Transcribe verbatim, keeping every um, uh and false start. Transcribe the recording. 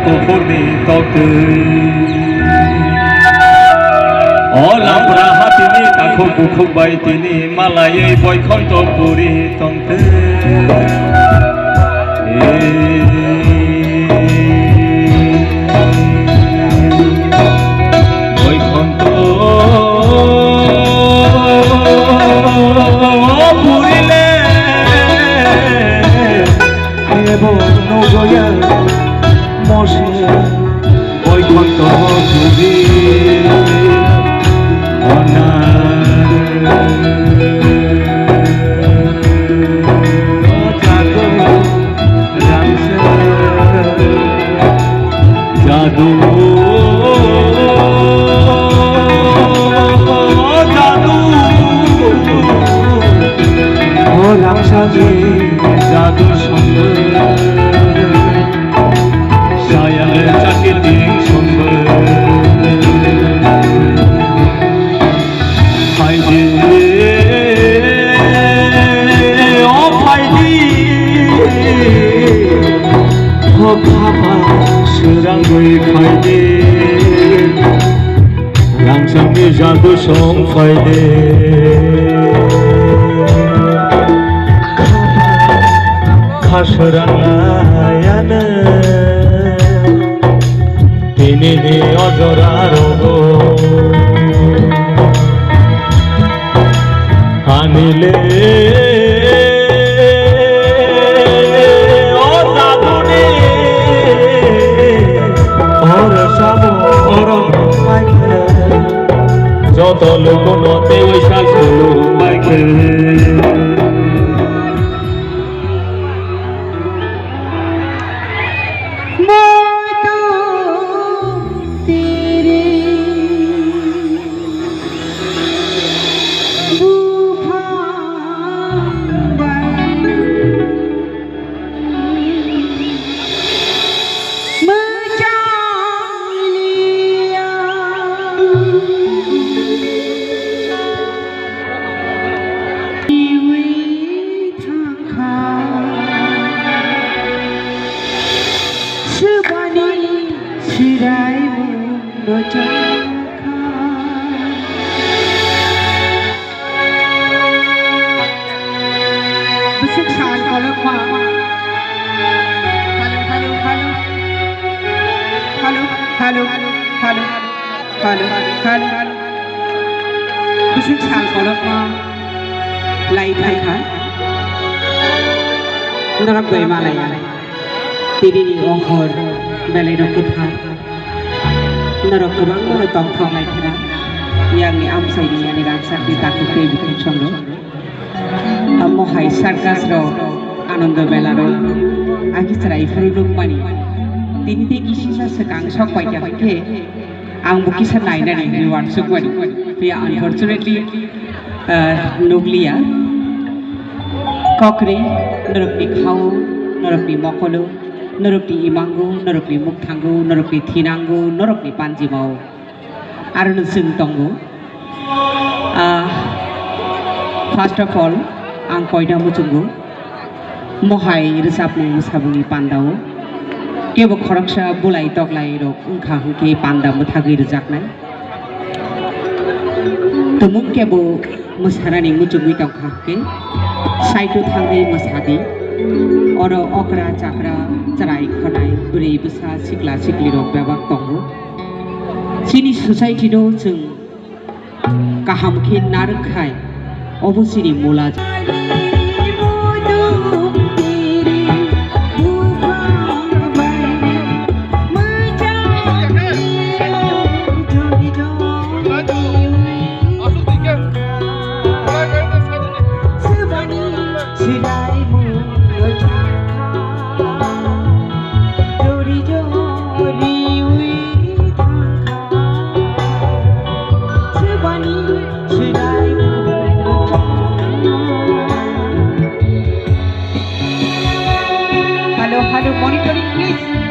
Kuphurni toktwi. O lampra hatini takhuk bukhuk bai tini malaywi boikhonto puri tongtwi. Boikhonto purile. Ebo nogoya mose boikhonto buji ona. Jadu, jadu, o rangsani jadu songwi, sayang chakiting songwi. Phaidi, o phaidi, o khapang srangwi phaidi, rangsangni jadu song phaidi. Khaswrangnaiyano tinini o jora rogo. Anile o jaduni oro sabo oro maikhe. Joto lukuno teiwi sak sulu maikhe. Swbani swrai mungno chakha. Bwswk sal kolokma. Hello, hello, hello. Hello, hello, hello. Hello, hello, hello. Bwswk sal kolokma lai thangkha. Norok bai malaya. Tinini o hor belai rok kwthar. Norok kwbangma no tongthok lai khna. Yakni amchaini yani rangchakni takhuk tei bukhuk songno. Amo hai circus rok, Anando Mela rok, aki chwrai phuru nukmani. Tini tei kisisa swkang sok paikha hwnkhe, ang bo kisa nainani reward sukmani. Phiya unfortunately, ah, nukliya. Kokri, norokni khao, norokni mokolo, norokni imango, norokni mukthango, norokni thinango, norokni panjimao. Aro no chwng tongo. Ah, first of all, ang koina muchungo. Mohai rwchapmung mwsabungni pandao kebo khoroksa bulai toklai rok wngkha hwnkhe panda mwthagwi rwjaknai. Tumung kebo mwsanani muchungwi tongkha hwnkhe saito thangwi mwsadi. Oro okra chakra, chwrai khonai, bwrwi bwsa, sikla siklirok bebak tongo. Chini society no chwng kaham khe narwk khai, obo chini mula. Hello, hello, monitoring, please.